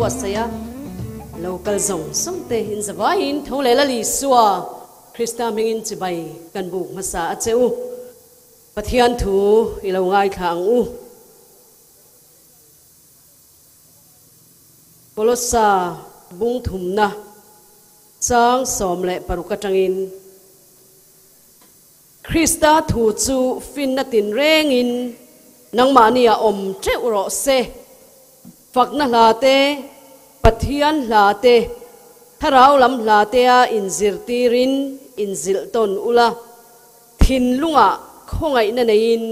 buatsaih a lo kal zawng zawng te in zavaiin tho leh Lal Isua Krista hmingin chibai kan buk hmasa a che u. Pathian thu i lo ngaithla ang u. Kolossa bung thumna chang 16 atangin Krista thu chu finna tinrengin nangmahni a awm teuh rawh se. Fakna hla te, Pathian hla te, thlarau lam hla te a inzirtirin inzilh tawn ula, thinlungah khawngaihna neiin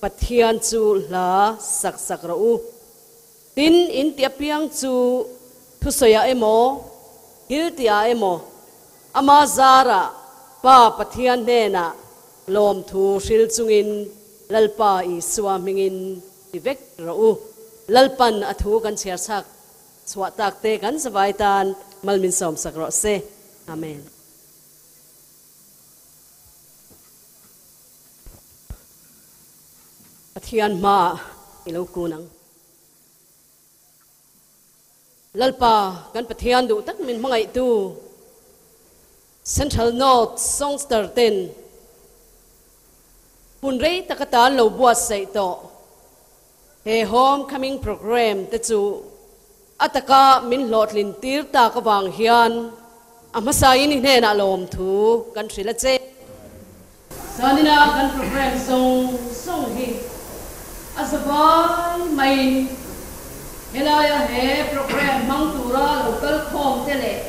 Pathian chu hla sak sak rawh u. Tin, in ti apiang chu thusawiah emaw, thil tihah emaw, ama zarah Pa Pathian hnenah lawmthu hril chungin Lalpa Isua hmingin ti vek rawh u. Lalpan a thu kan chhiar chhak chhuah tak te kan zavai tan mal min sawm sak rawh se. Amen. Pathian hmaah i lo kun ang. Lalpa kan Pathian duh tak min hmangaihtu Central North Songster ten hun rei tak atan lo buatsaih tawh he Homecoming Programme te chu a taka min hlawhtlin tir tak avang hian a hmasain i hnenah lawmthu kan hrilh a che. Zanina kan programme zawng zawng hi a za vai maiin helaia he programme hmang tura lo kal khawm te leh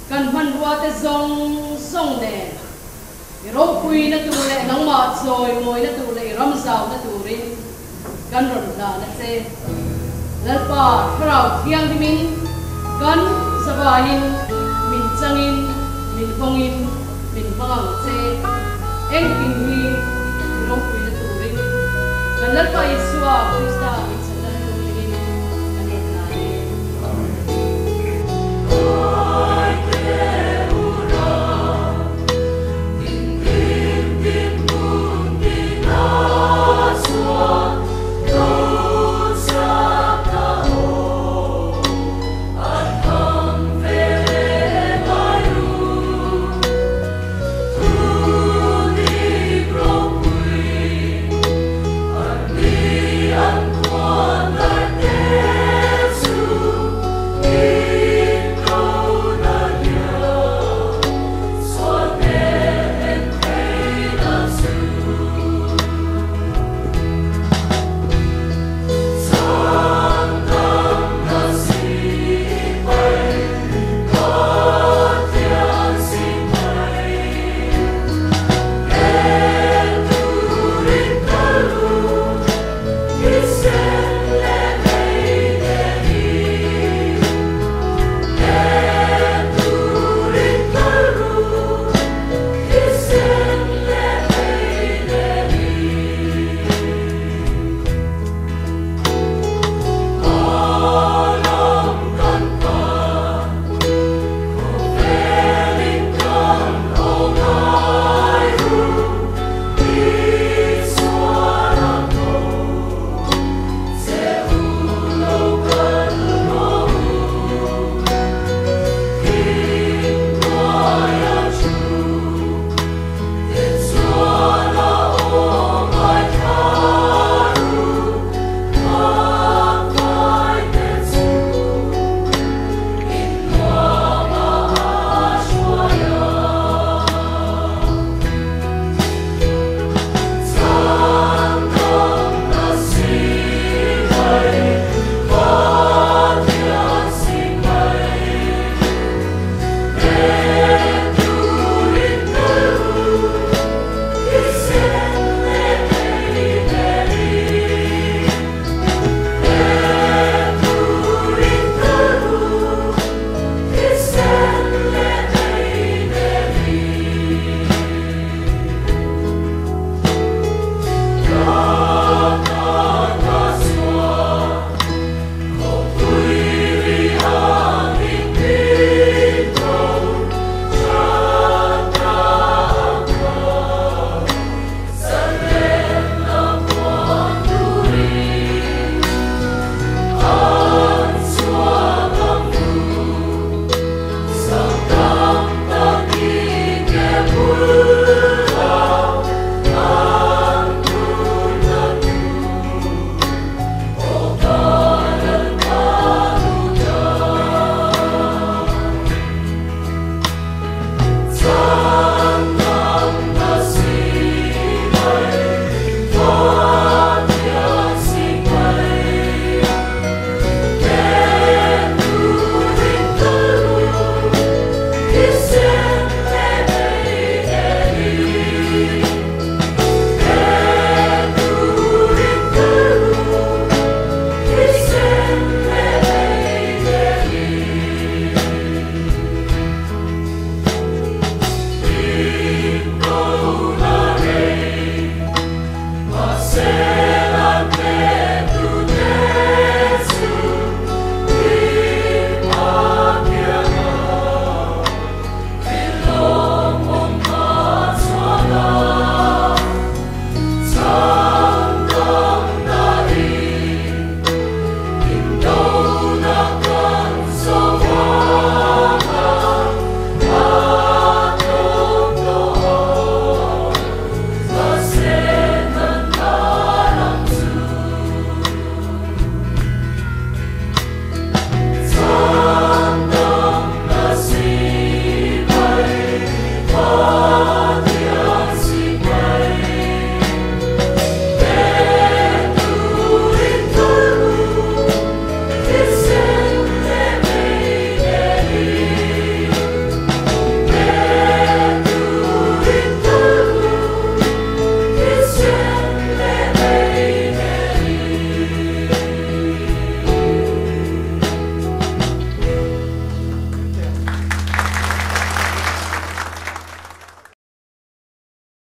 kan hmanrua te zawng zawng nen i ropuina tur leh nangmah chawimawina tur leh i ramzauna turin kan rawn hlan a che. Lalpa Thlarau Thianghimin kan zavaiin min changin min vawngin min hmang ang che. Engkim hi i ropuina turin kan Lalpa Isua Krista min chhandam turin kan rawn hlan e.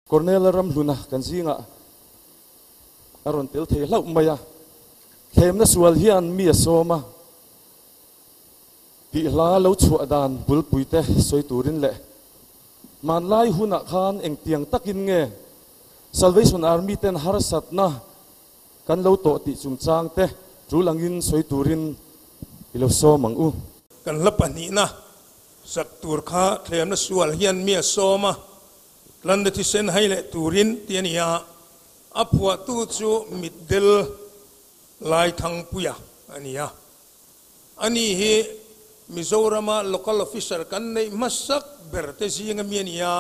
Cornel-a ram hluna kan zingah a rawn tel thei hlauh mai a, thlemna sual hian mi a sawm a, tih hla lo chhuah dan bulpuite sawi turin leh hmanlai hunah khan engtiang takin nge Salvation Army ten harsatna kan lo tawh tih chungchang te tul angin sawi turin i lo sawm ang u. Kan hla pahnihna sak tur kha thlemna sual hian mi a sawm a, Tlanna thisen hai leh turin ti a ni a, a phuahtu chu mitdel Laithangpuia a ni a. Ani hi Mizorama Local Officer kan neih hmasak ber te zinga mi a ni a,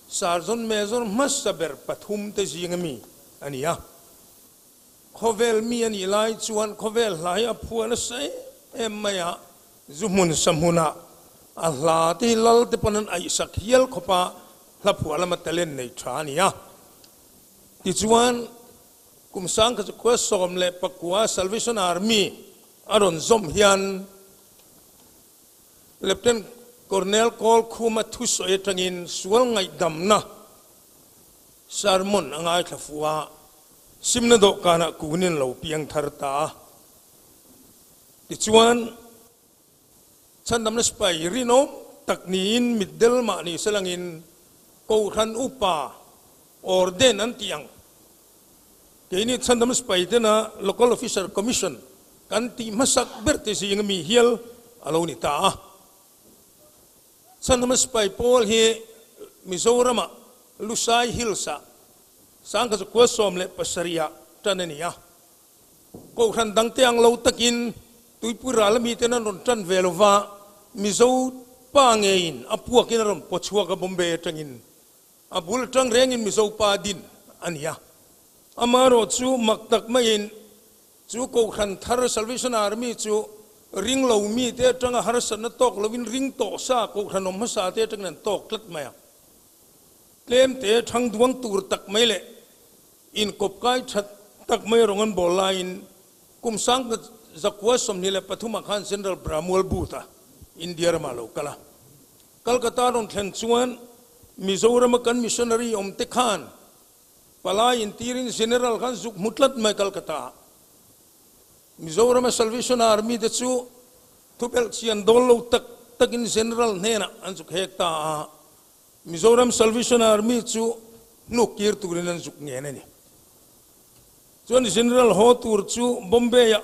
Sergeant Major hmasa ber pathum te zinga mi a ni a. Khawvel mi a nih lai chuan khawvel hla hi a phuah nasa em em mai a, zu hmun sa hmunah a hla te hi lal te pawn an aihsak hial khawp a, hla phuah lama talent nei tha a ni a. Tichuan, kum sangkhat chukua 19 Salvation Army a rawn zawm hian Lieutenant Colonel Kawlkhuma thusawi atangin sual ngaihdamna Sermon a ngaithla fuh a, simna dawhkanah kunin lo piang thar ta a. Tichuan, chhandamna sipai rinawm tak niin mitdel mah ni selangin Kohhran upa orden an tih ang. Keini chhandamna sipai tena Local Officer Commission kan tih hmasak ber te zinga mi hial a lo ni ta a. Chhandamna sipai pawl hi Mizorama Lusai Hills-ah 1917 ah tan a ni a. Kohhran dangte ang lo takin Tuipui ral miten an rawn tan ve lo va, Mizo pa ngeiin a puakin a rawn paw chhuak a Bombay atangin. A bul atang rengin Mizo pa din a ni a. Amaherawh chu mak tak maiin Chu Kohhran thar Salvation Army chu ring lo mite atanga harsatna tawk lovin ring tawh sa Kohhran awm hmasa te atangin an tawk tlat mai a. Tlemte thang duang tur tak mai leh inkawp kai that tak mai rawng an bawl laiin kum 1923 ah khan General Bramwell Booth a India ramah a lo kal a. Calcutta rawn thlen chuan Mizorama kan missionary awmte khan Palai intirin General khan zuk hmu tlat mai Calcutta ah. Mizorama Salvation Army te chu thupelh chian dawl lo tak takin General hnenah an zuk hek ta a, Mizoram Salvation Army chu hnuk kir turin an zuk ngen a ni. Chuan General haw tur chu Bombay ah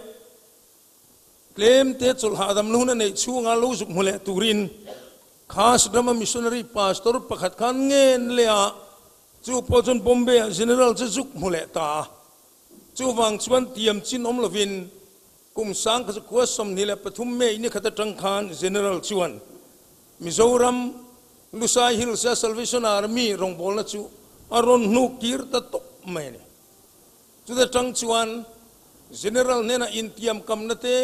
Tlem te chawlh hahdam na hun a neih chhunga lo zuk hmu leh turin Khas rama missionary pastor pakhat khan ngen leh a, chu pawh chuan Bombay ah General chu zuk hmu leh ta a. Chuvang chuan tiam chin awm lovin kum 1923 May ni khat atang khan General chuan Mizoram Lusai Hills a Salvation Army rawngbawlna chu a rawn hnuk tir ta tawp mai a ni. Chuta tang chuan General hnenah intiamkamna te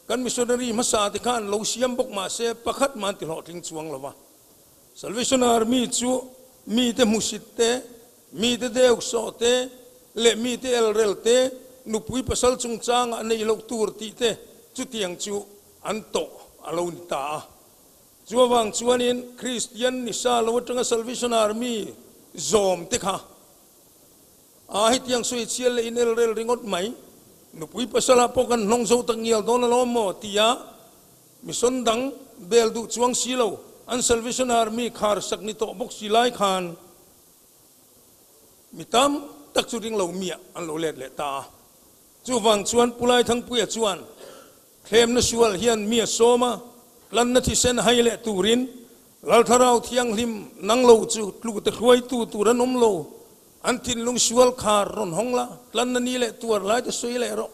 kan missionary hmasa te khan lo siam bawk mah se pakhat mah an ti hlawhtling chuang lo va. Salvation Army chu mite hmusit te, mite deusawh te leh mite elrel te, nupui pasal chungchangah neih loh tur tih te chutiang chu an tawh a lo ni ta a. Chu avang chuanin Kristian ni sa lo atanga Salvation Army zawm te kha a hetiang sawi chhial leh inelrel ringawt mai, nupui pasalah pawh kan hnawng zo tak ngial dawn alawm maw tia Mission dang bel duh chuang si lo, an Salvation Army khar sak ni tawh bawk si lai khan mi tam tak chu ring lo miah an lo let leh ta a. Chuvang chuan Pu Laithangpuia chuan thlemna sual hian mi a sawm a, tlanna thisen hai leh turin Lalthlarau Thianghlim nang lo chu tlute hruaitu tur an awm lo, an thinlung sual khar rawn hawng la, tlanna ni leh tuar lai te sawi leh rawh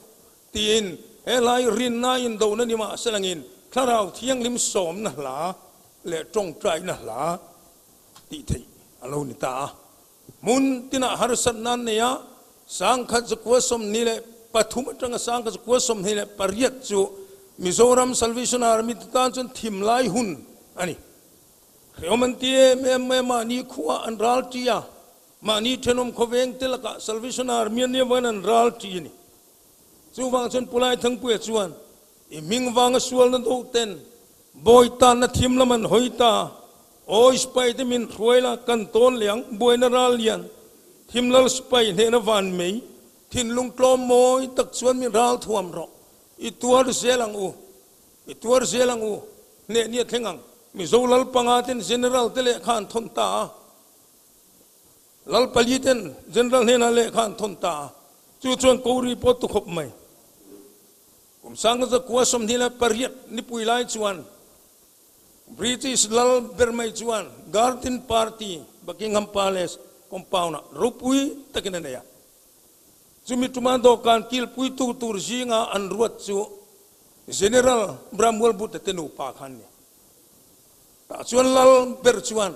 Tiin he lai rinna indona ni mah selangin Thlarau Thianghlim sawmna hla leh tawngtaina hla tih theih a lo ni ta a. Hmun tinah harsatna an nei a, sangkhat zakua 23 atanga sangkhat zakua 28 chu Mizoram Salvation Army te tan chuan thim lai hun a ni. Hrehawm an ti em em mai a, mahni khuaah an ral ṭi a, mahni ṭhenawm khawveng te lakah Salvation Army an nih avangin an ral ṭi a ni. Chuvang chuan Pu Laithangpuia chuan, I hming vanga sualna do ten bawi tanna thim lam an hawi ta, awi sipai te min hruai la, kan tawn leh ang, buaina ral lian, thim lal sipai hnehna van mei, thinlung tlawm mawi tak chuan min ral thuam rawh, i tuar zel ang u, i tuar zel ang u, hneh ni a thleng ang. Mizo lal panga ten General te lehkha an thawn ta a. Lal pali ten General hnenah lehkha an thawn ta a, chu chuan Kori pawh tu khawp mai. Kum sangkhat 28 nipui lai chuan British lal ber mai chuan Garden Party Buckingham Palace compound-ah ropui takin a nei a. Chumi tuma dawhkan kilpuitu tur zinga an ruat chu General Bramwell Booth-a te nupa kha an ni. Tah chuan lal ber chuan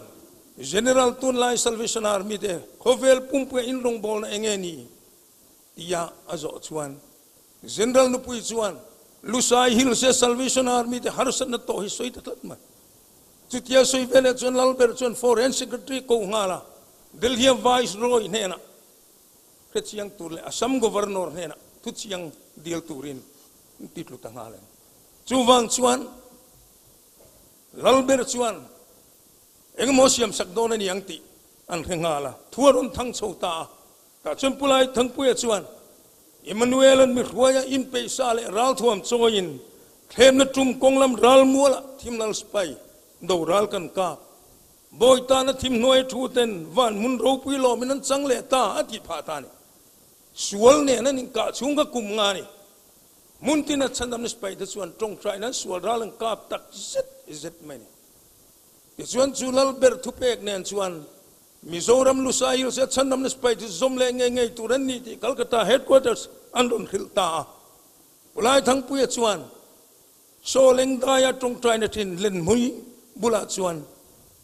General tunlai Salvation Army te khawvel pumpuia inrawngbawlna eng nge ni? tia a zawh chuan General nupui chuan Lusai Hills a Salvation Army te harsatna tawh hi sawi ta tlat mai. Chutia sawi veleh chuan lal ber chuan Foreign Secretary ko nghal a, Delhi a Viceroy hnenah hrechiang tur leh Assam Governor hnenah thuchiang dil turin an ti tlu ta nghal a ni. Chuvang chuan Lalber chuan engemaw siamsak dawn a ni ang tih an hre nghal a, thu a rawn thang chho ta a. Tah chuan Pu Lai Thangpuia chuan Emmanuel-a'n mi hruaia inpeihsa leh ralthuam chawiin thlemna tum kawng lam ral mualah thim lal sipai do ral kan kap. Bawi tana thim hnuai thu ten van hmun ropui lawmin an chang leh ta a tih phah ta a ni. Sual nen an inkah chhung kha kum nga a ni. Hmun tina chhandamna sipai te chuan tawngtaina an sual ral an kap tak zet zet mai a ni. Tichuan chu lal ber thupek nen chuan Mizoram Lusai Hills a chhandamna sipai chu zawm leh ngei ngei tur an ni tih Calcutta Headquarters an rawn hrilh ta a. Pu Laithangpuia chuan Saw Lengdaia tawngtaina thin Lenhmui bulah chuan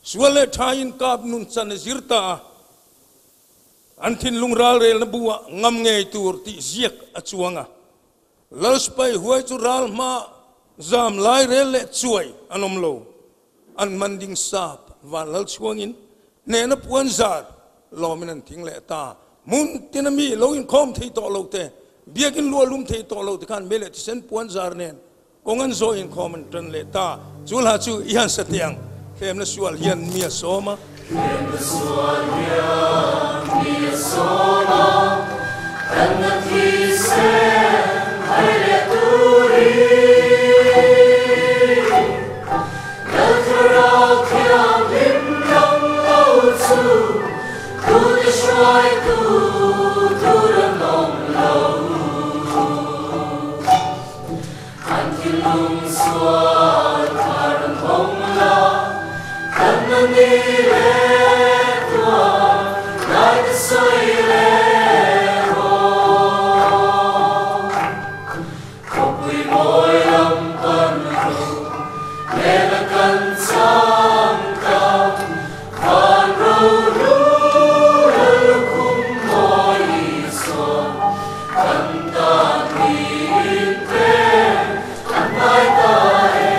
sual leh tha in kap nun chan a zir ta a. An thinlung ralrelna buah ngam ngei tur tih ziak a chuang a. Lal sipai huai chu ral hma zam lai rel leh chuai an awm lo. An man ding sap van lal chhuangin hnehna puan zar lawmin an thing leh ta. Hmun tina mi lo inkhawm thei tawh lo te, biakin luah lum thei tawh lo te khan mei leh thisen puan zar nen Kawng an zawh inkhawm an tan leh ta. Chu hla chu i han sa teh ang. Hlemna sual hian mi a sawm a. Hlemna sual hian mi a sawm a, kan na thisen hai leh turin. Lal Thlarau Thianghlim dang lo chu tute hruaitu tur an awm lo. An thinlung sual thar an hawng la, kan na ni leh tuar lai te sawi leh rawh. Khawpui mawi lam pan ru, hmela kan chang ta, van roru lal lukhum mawi Isua. Kan tan niin te an ngai ta e.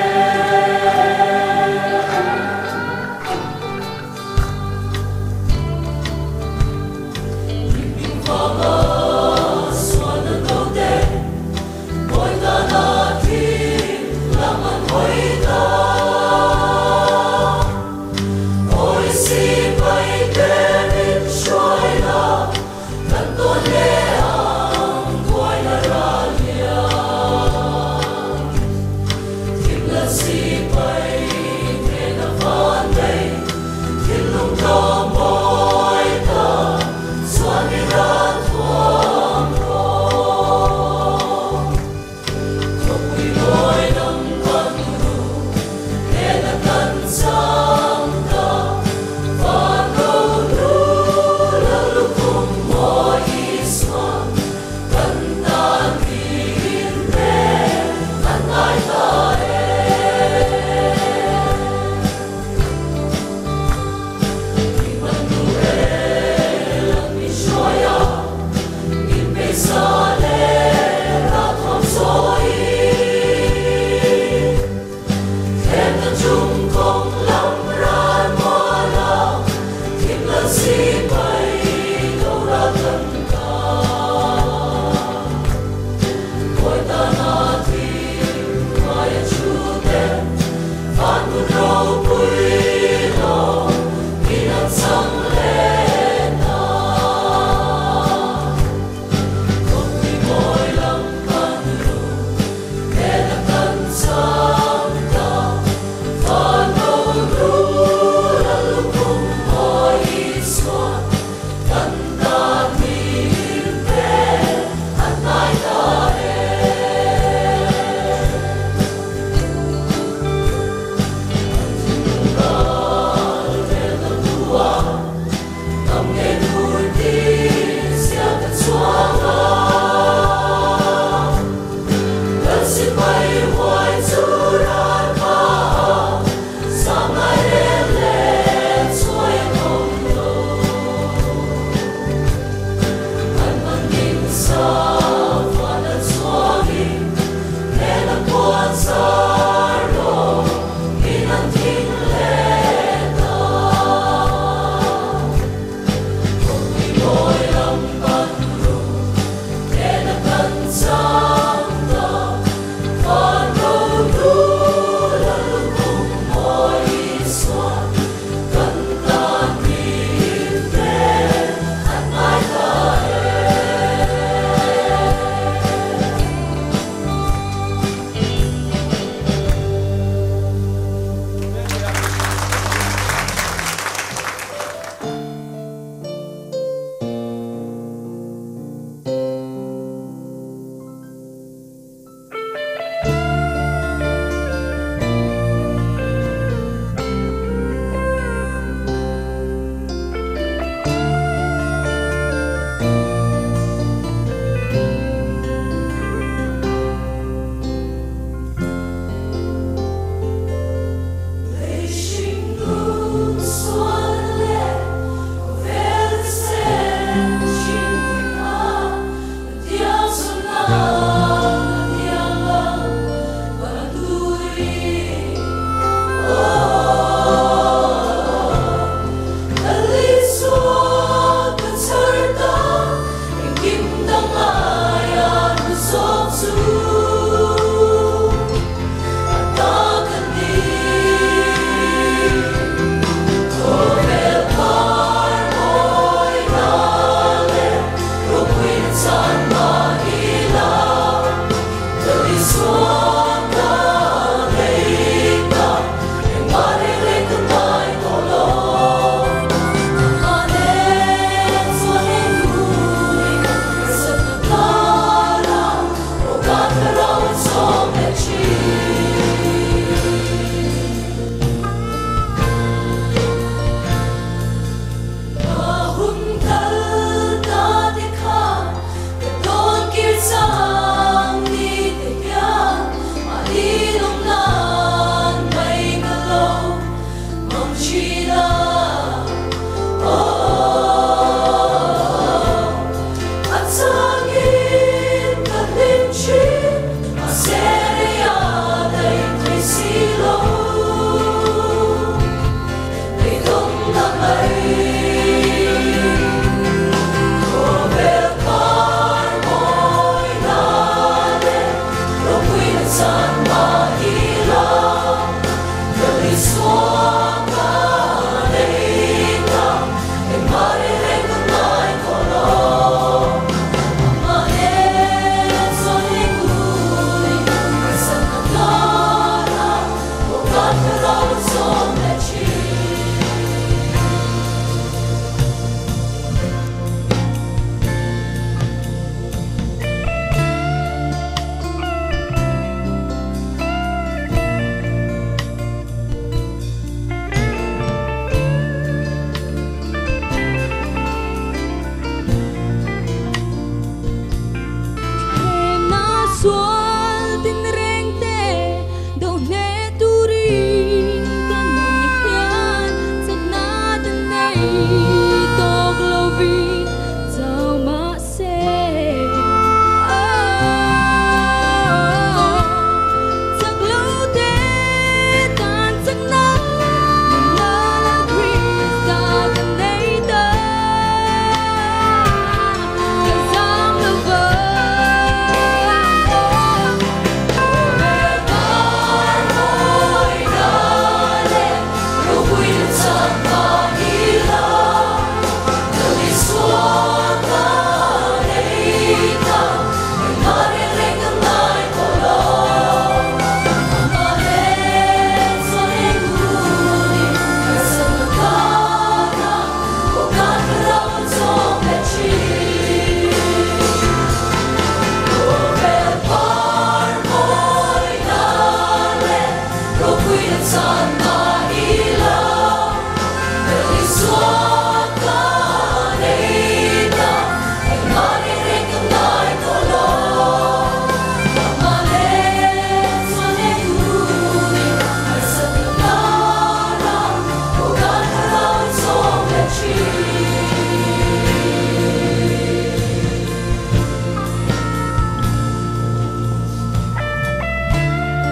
Tawk lovin chau mahse Aww chak lo te tan chakna Nunna Lal Krista kan nei ta Ka zam lo va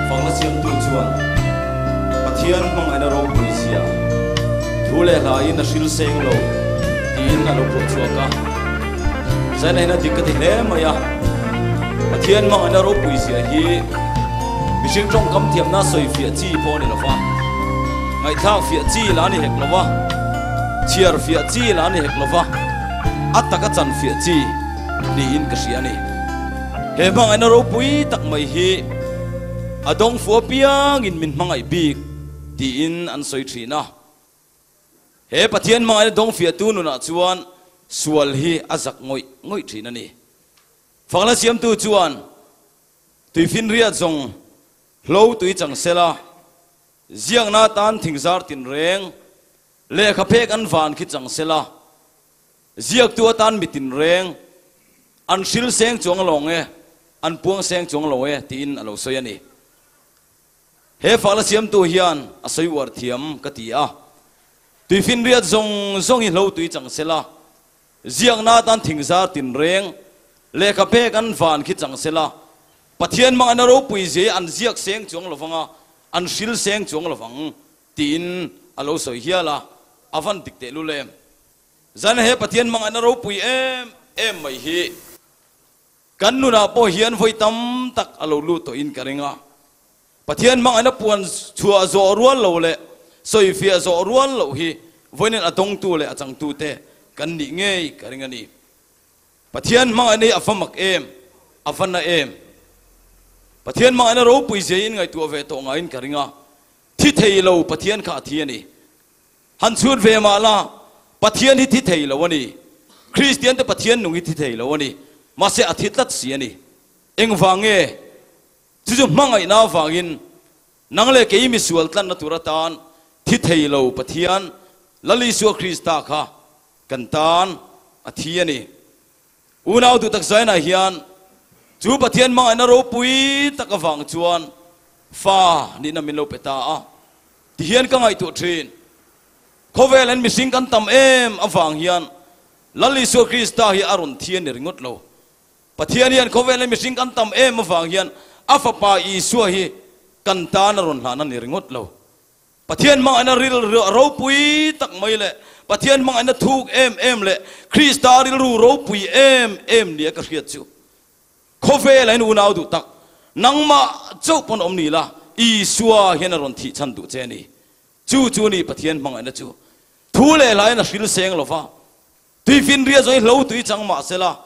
Fakna siamtu chuan Pathian hmangaihna ropui zia thu leh hla in a hril seng lo tiin a lo phuah chhuak a. Zaina hian a dik ka ti hle mai a, Pathian hmangaihna ropui zia hi mihring tawngkam thiamna sawi fiah chi pawh a ni lo va, ngaihthlak fiah chi lah a ni hek lo va, chhiar fiah chi lah a ni hek lo va, a taka chan fiah chi niin ka hria a ni. He hmangaihna ropui tak mai hi a dawng fu apiangin min hmangaih bik tiin an sawi thin a. He Pathian hmangaihna dawng fiahtu nunah chuan sual hi a zak ngawih ngawih thin a ni. Fakna siamtu chuan tuifinriat zawng hlo tui chang sela, ziakna atan thingzar tinreng lehkha phek an van khi chang sela, Ziaktu atan mi tinreng an hril seng chuang lawng e, an puang seng chuang lo e tiin a lo sawi a ni. He fakna siamtu hian a sawi uar thiam ka ti a. Tuifinriat zawng zawng hi hlo tui chang sela, ziakna atan thingzar tinreng lehkha pek an van khi chang sela, Pathian hmangaihna ropui zia hi an ziak seng chuang lovang a, an hril seng chuang lovang tiin a lo sawi hial a, a van dik tehlul em. Zan he Pathian hmangaihna ropui em em mai hi kan nunah pawh hian vawi tam tak a lo lut tawhin ka ring a. Pathian hmangaihna puan chhuah zawh rual lo leh sawifiah zawh rual loh hi vawiin a dawngtu leh a changtute kan nih ngei ka ring a ni. Pathian hmangaihna hi a va mak em, a va na em. Pathian hmangaihna ropui ziain ngaihtuah ve tawh ngaiin ka ring a. Thi thei lo Pathian kha a thi a ni. Han chhut ve mah la, Pathian hi thi thei lo a ni. Kristian te Pathian nung hi thi thei lo a ni. Mahse a thi tlat si a ni. Engvang nge? Chu chu hmangaihna avangin nang leh kei misual tlanna tur atan thi thei lo Pathian Lal Isua Krista kha kan tan a thi a ni. Unau duh tak zainah hian chu Pathian hmangaihna ropui tak avang chuan fa nihna min lo pe ta a. Ti hian ka ngaihtuah thin. Khawvel an mihring kan tam em avang hian Lal Isua Krista hi a rawn thi a ni ringawt lo. Pathian hian khawvel an mihring kan tam em avang hian a Fapa Isua hi kan tan a rawn hlan a ni ringawt lo. Pathian hmangaihna rilru ropui tak mai leh Pathian hmangaihna thuk em em leh Krista rilru ropui em em nia ka hriat chu Khawvel ain unau duh tak, nangmah chauh pawn awm ni la, Isua hian a rawn thih chhan duh che a ni. Chu chu ni Pathian hmangaihna chu. Thu leh hlain a hril seng lo va, tuifinriat zawng hi hlo tui chang mah sela,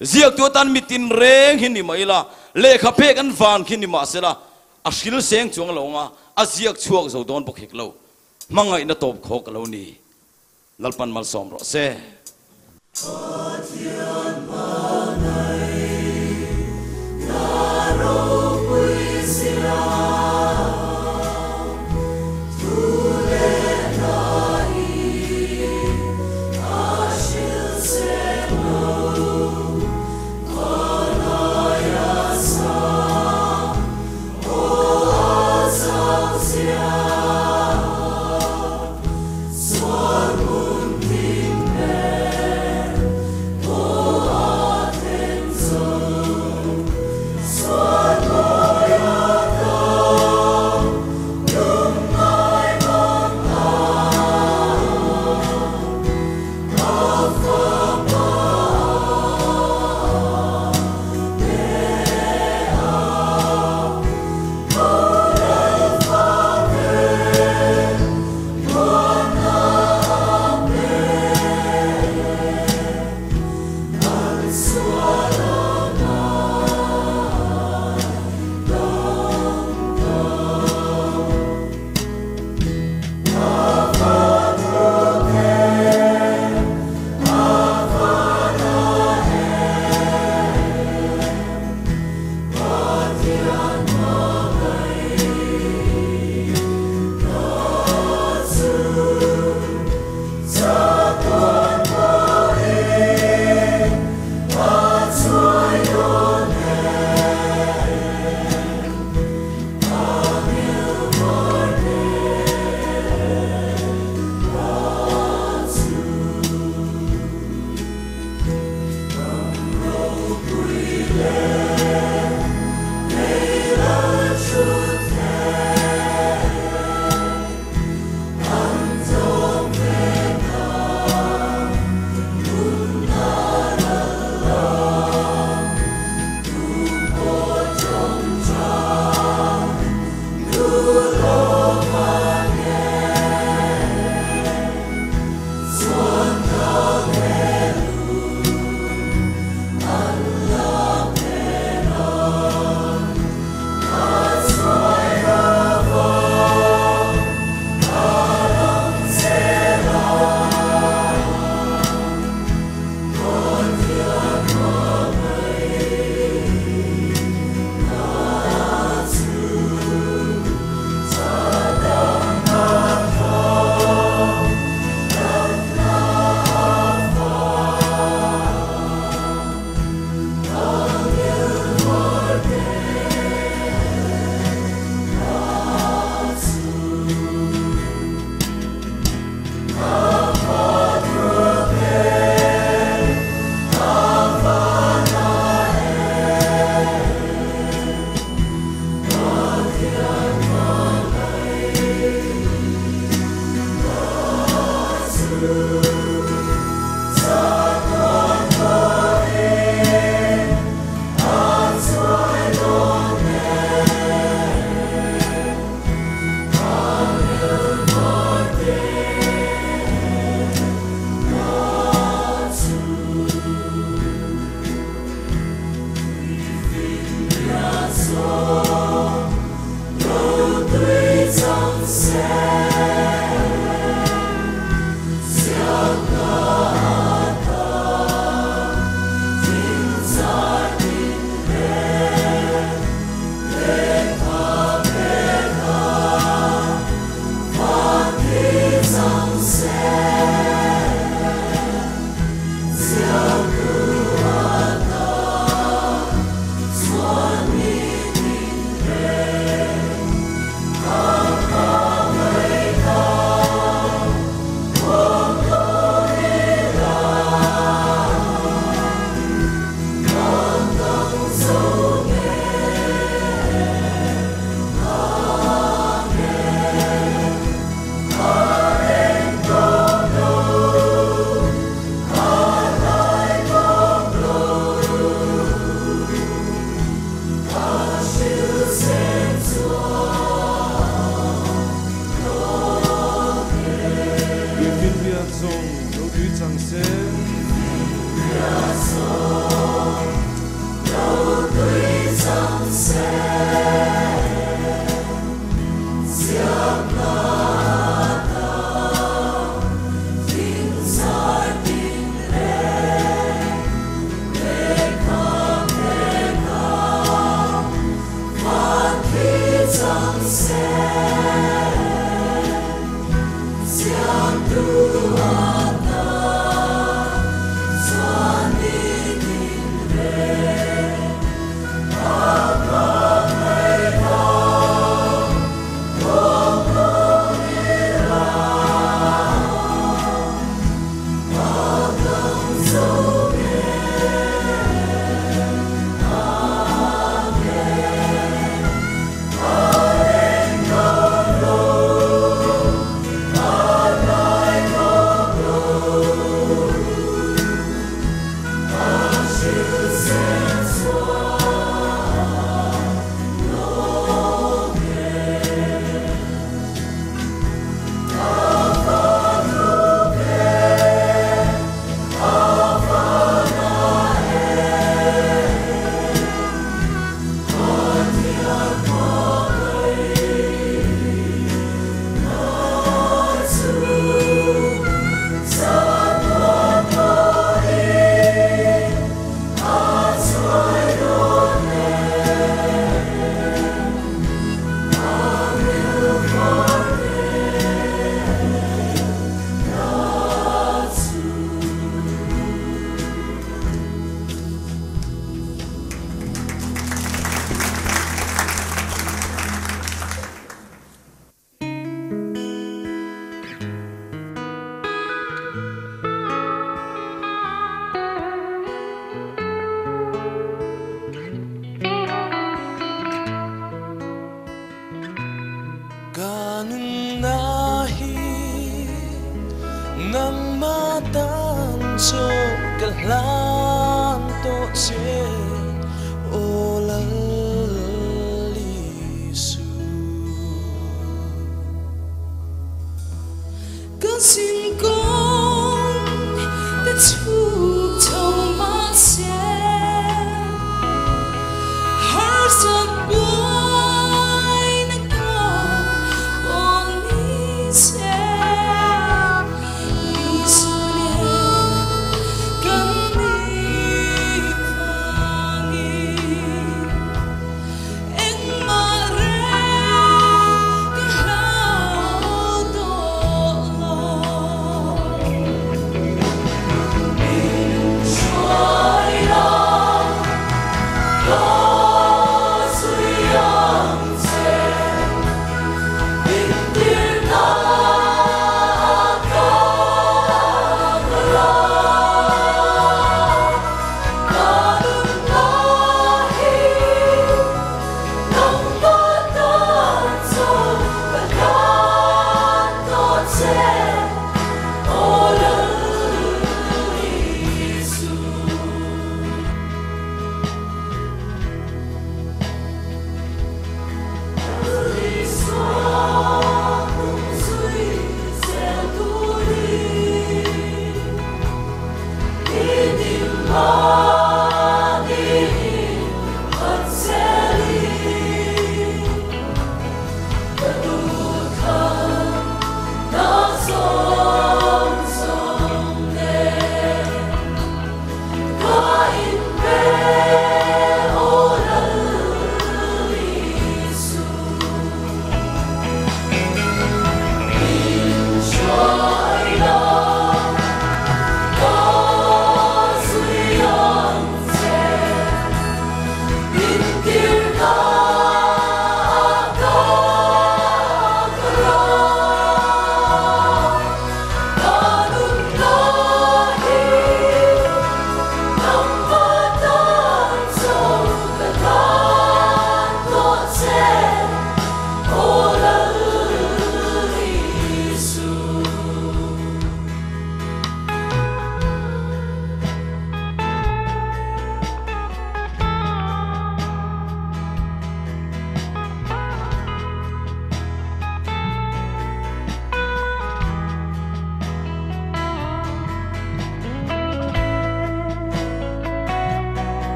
ziaktu atan mi tinreng hi ni mai la, lehkha phek an van khi ni mah sela, a hril seng chuang lo ang a, a ziak chhuak zo dawn bawk hek lo. Hmangaihna tawp khawk a lo ni. Lalpan malsawm rawh se. Pathian hmangaih na ropui zia thu leh hla i a hril seng lo Vanaia sang aw a zau zia.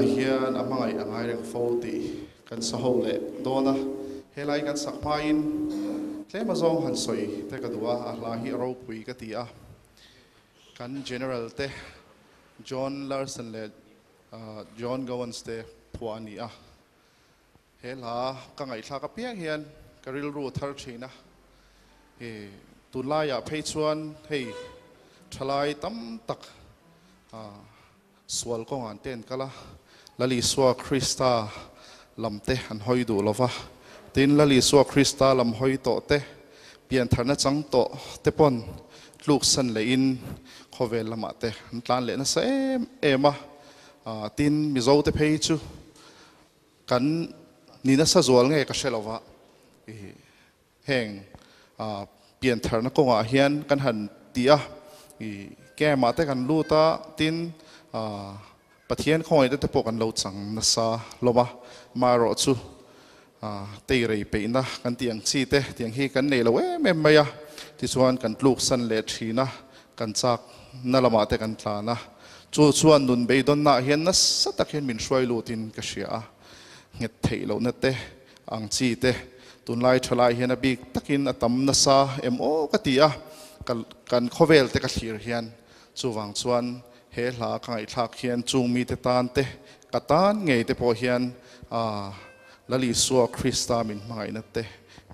Zaninah hian a hmangaih a ngai reng fo tih kan sa ho leh dawn a, helai kan sak hmain tlem azawng han sawi te ka duh a, a hla hi a ropui ka ti a. Kan General te John Larson leh John Gowans te phuah a ni a. He hla ka ngaihthlak apiang hian ka rilru a thar thin a, he tunlaiah phei chuan hei thalai tam tak sual kawngah an ten kal a, Lal Isua Krista lam te an hawi duh lo va, tin Lal Isua Krista lam hawi tawh te, piantharna chang tawh te pawn tluksan lehin khawvel lamah te an tlan leh nasa em em a, tin Mizo te phei chu Kan ni nasa zual nge ka hre lo va, heng piantharna kawngah hian kan han ti a, camp ah te kan lut a, tin Pathian khawngaihna te pawh kan lo chang nasa hlawm a, amaherawh chu teirei peihna kan tih ang chi te tiang hi kan nei lo em em mai a, tichuan kan tluksan leh thin a, kan chak na lamah te kan tlan a, chu chuan nun beidawnna ah hian nasa tak hian min hruai lutin ka hria a, nghet theih lohna te ang chi te tunlai thalai hian a bik takin a tam nasa em aw ka ti a, kan khawvel te ka thlir hian chuvang chuan he hla ka ngaihthlak hian chung mite tan te ka tan ngei te pawh hian Lal Isua Krista min hmangaihna te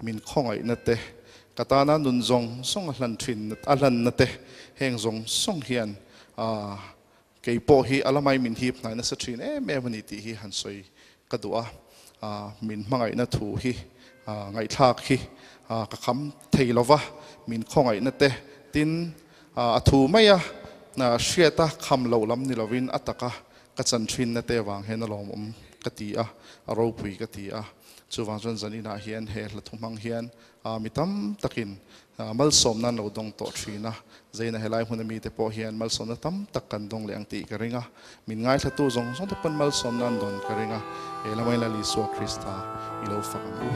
min khawngaihna te Ka tana nun zawng zawng a hlan thin, a hlanna te heng zawng zawng hian kei pawh hi a lamai min hip hnai nasa thin em em a ni tih hi han sawi ka duh a. Min hmangaihna thu hi ngaihthlak hi ka kham thei lo va, min khawngaihna te tin a thu maia hriata kham loh lam ni lovin a taka ka chan thinna te vang hian a lawmawm ka ti a, a ropui ka ti a. Chuvang chuan zaninah hian he hla thu hmang hian Mi tam takin malsawmna an lo dawng tawh thin a, Zaina helai hmuna mite pawh hian malsawmna tam tak kan dawng leh ang tih ka ring a, min ngaithlatu zawng zawng te pawn malsawmna an dawn ka ring a, he lamai Lal Isua Krista i lo fak ang u.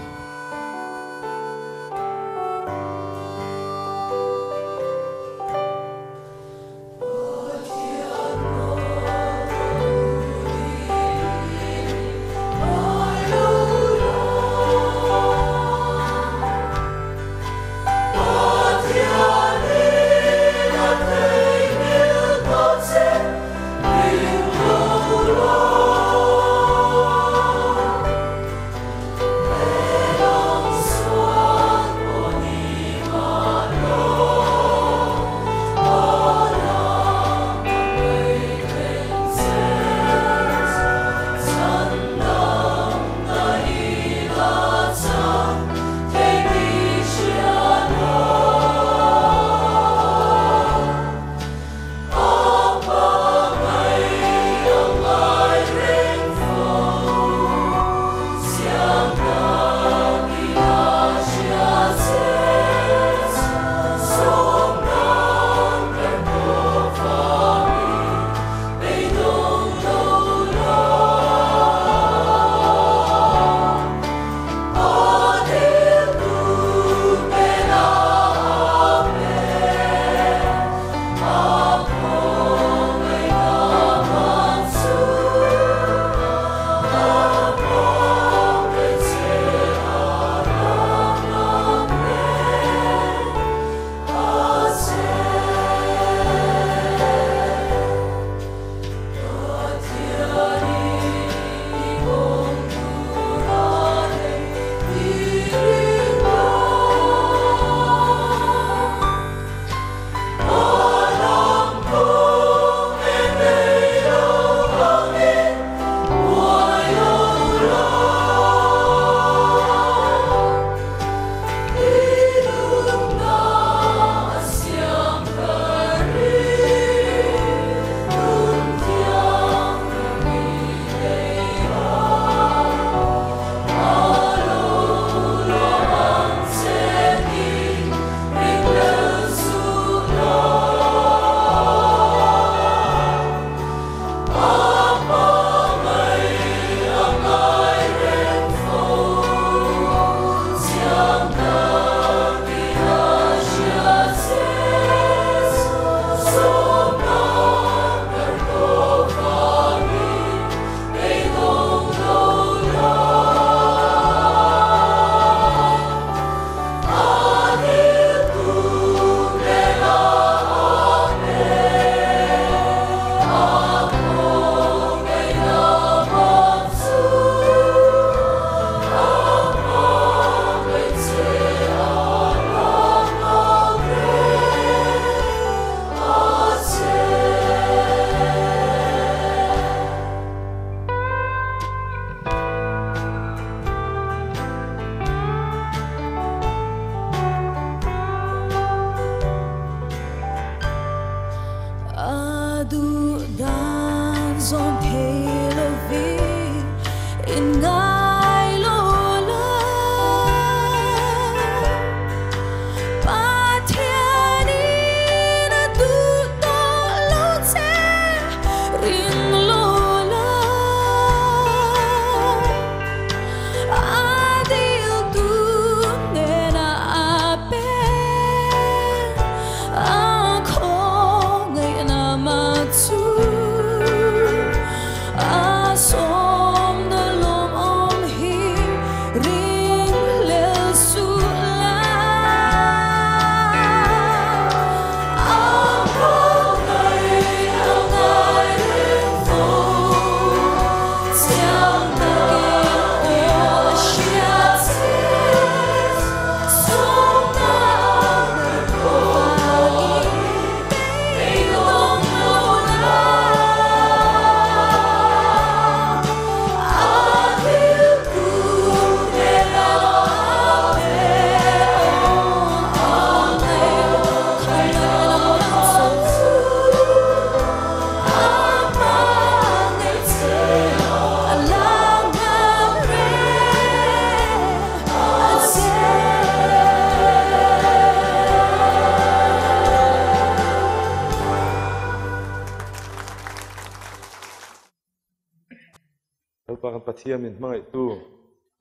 Lalpa kan Pathian min hmangaihtu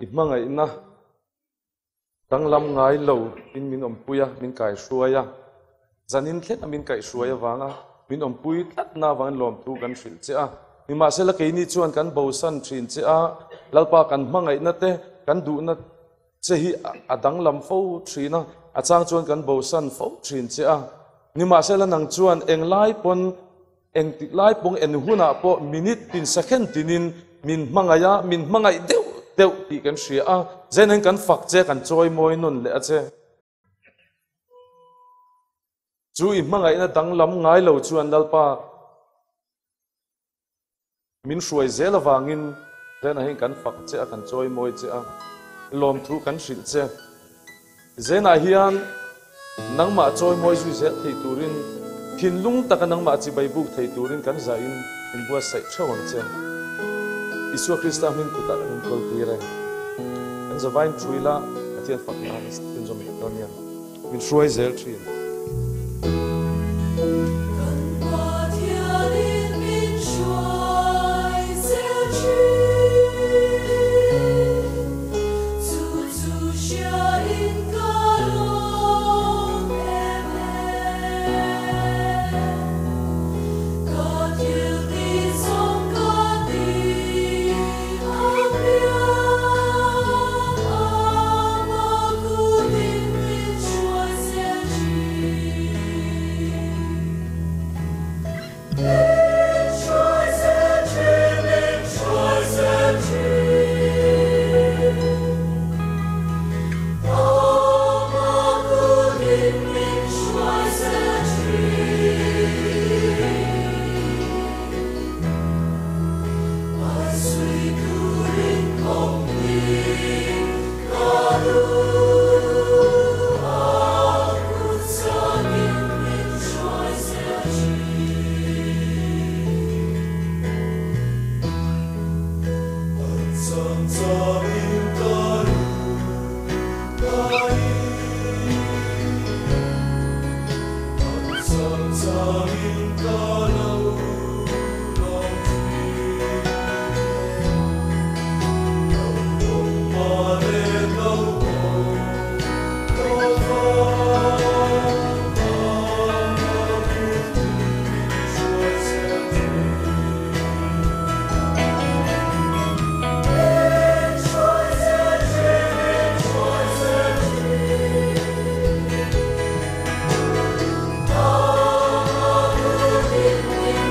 i hmangaihna danglam ngai lo in min awmpui a, min kaihruai a, zanin thleng a min kaihruai avanga min awmpui tlatna avangin lawmthu kan hrilh che a. Nimahsela keini chuan kan bosan thin che a, Lalpa kan hmangaihna te kan duhna che hi a danglam fo thin a, a chang chuan kan bosan fo thin che a. Nimahsela nang chuan englai pawn Engtik lai pawng en hunah pawh minute tin second tinin min hmangaih a, min hmangaih deuh deuh tih kan hria a, zenin kan fak che, kan chawimawi nawn leh a che. Chu i hmangaihna danglam ngai lo chuan Lalpa min hruai zel avangin zenah hian kan fak che a, kan chawimawi che a, lawmthu kan hrilh che. Zenah hian nangmah chawimawi zui zel thei turin, thinlung taka nangmah chibai buk thei turin kan zahin in buatsaih theuh ang che. Isua Krista hming kutah kan inkawl tir e. Kan zavain thu ila Pathian fak nan inzawm leh dawn nia. Min hruai zel thin. Kan Pathianin min hruai zel thin. Chu chu hriain ka lawm em em. Ka thil tih zawng ka ti apiang ama kutin min hruai zel thin. Min hruai zel thin, min hruai zel thin. Ama kutin min hruai zel thin. A zui turin kawng hi ka duh a, kut zanin min hruai zel thin. An chang changin ka lu ka in, an chang changin ka lo lawm thin. Lo pawm ma le lo pawm lo va, ama kutin min hruai zel thin. Min hruai zel thin, min hruai zel thin. Ama kutin min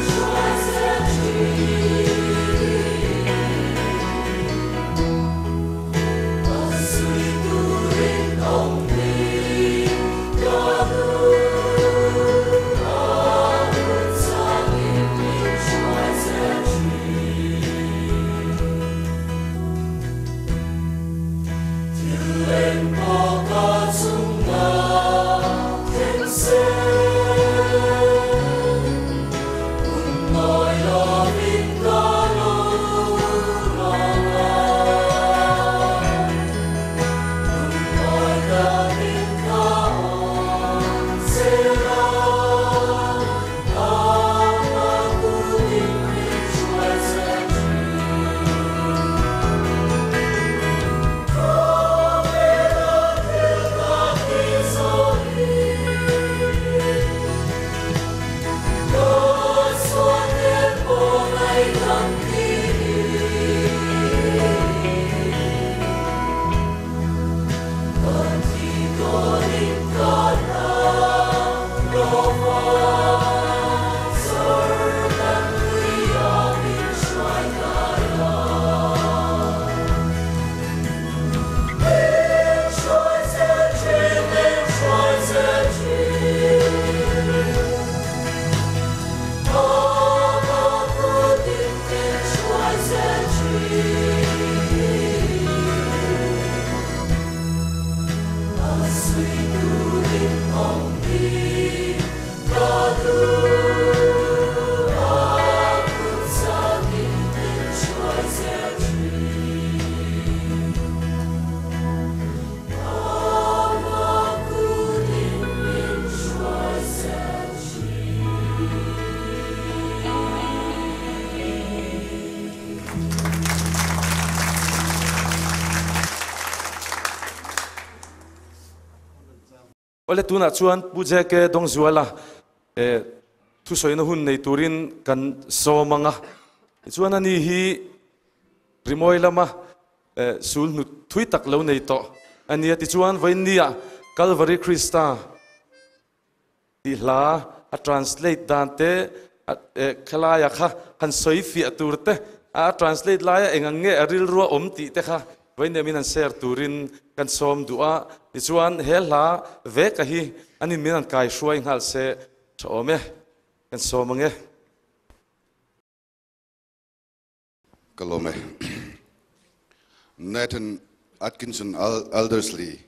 Awle tunah chuan Pu JK Dawngzuala thusawina hun nei turin kan sawm ang a, tichuan ani hi rimawi lama sul hnu thui tak lo nei tawh a nia. Tichuan vawiinnia Kalvari Krista tih hla a translate dan te khalaia kha han sawi fiah tur te a translate laia eng ang nge a rilrua awm tih te kha vawiinnia min han share turin kan sawm duh a. Tichuan he hla veka hi an in min han kai hruai nghal se tha awm e, kan sawm ang e. Ka lawm e. Nathan Atkinson Aldersley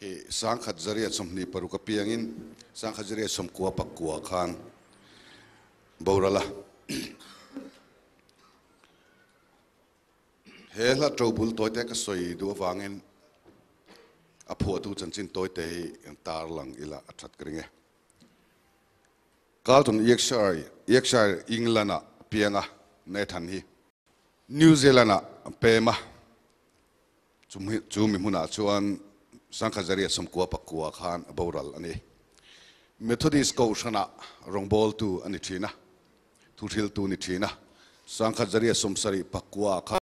hi sangkhat zariat 26 a piangin sangkhat zariat 99 khan boral a. He hla ṭobul tawite ka sawi duh avangin a phuahtu chanchin tawite hi tarlang ila a ṭhat ka ring e. Carlton Yorkshire, Yorkshire, England-ah piang a, Nathan hi New Zealand-ah pem a, chu mi hmunah chuan Sangkhazaria 99 khan a boral a ni. Methodist Kohhranah rawngbawltu a ni thin a, thuhriltu ni thin a, Sangkhazaria 79 khan.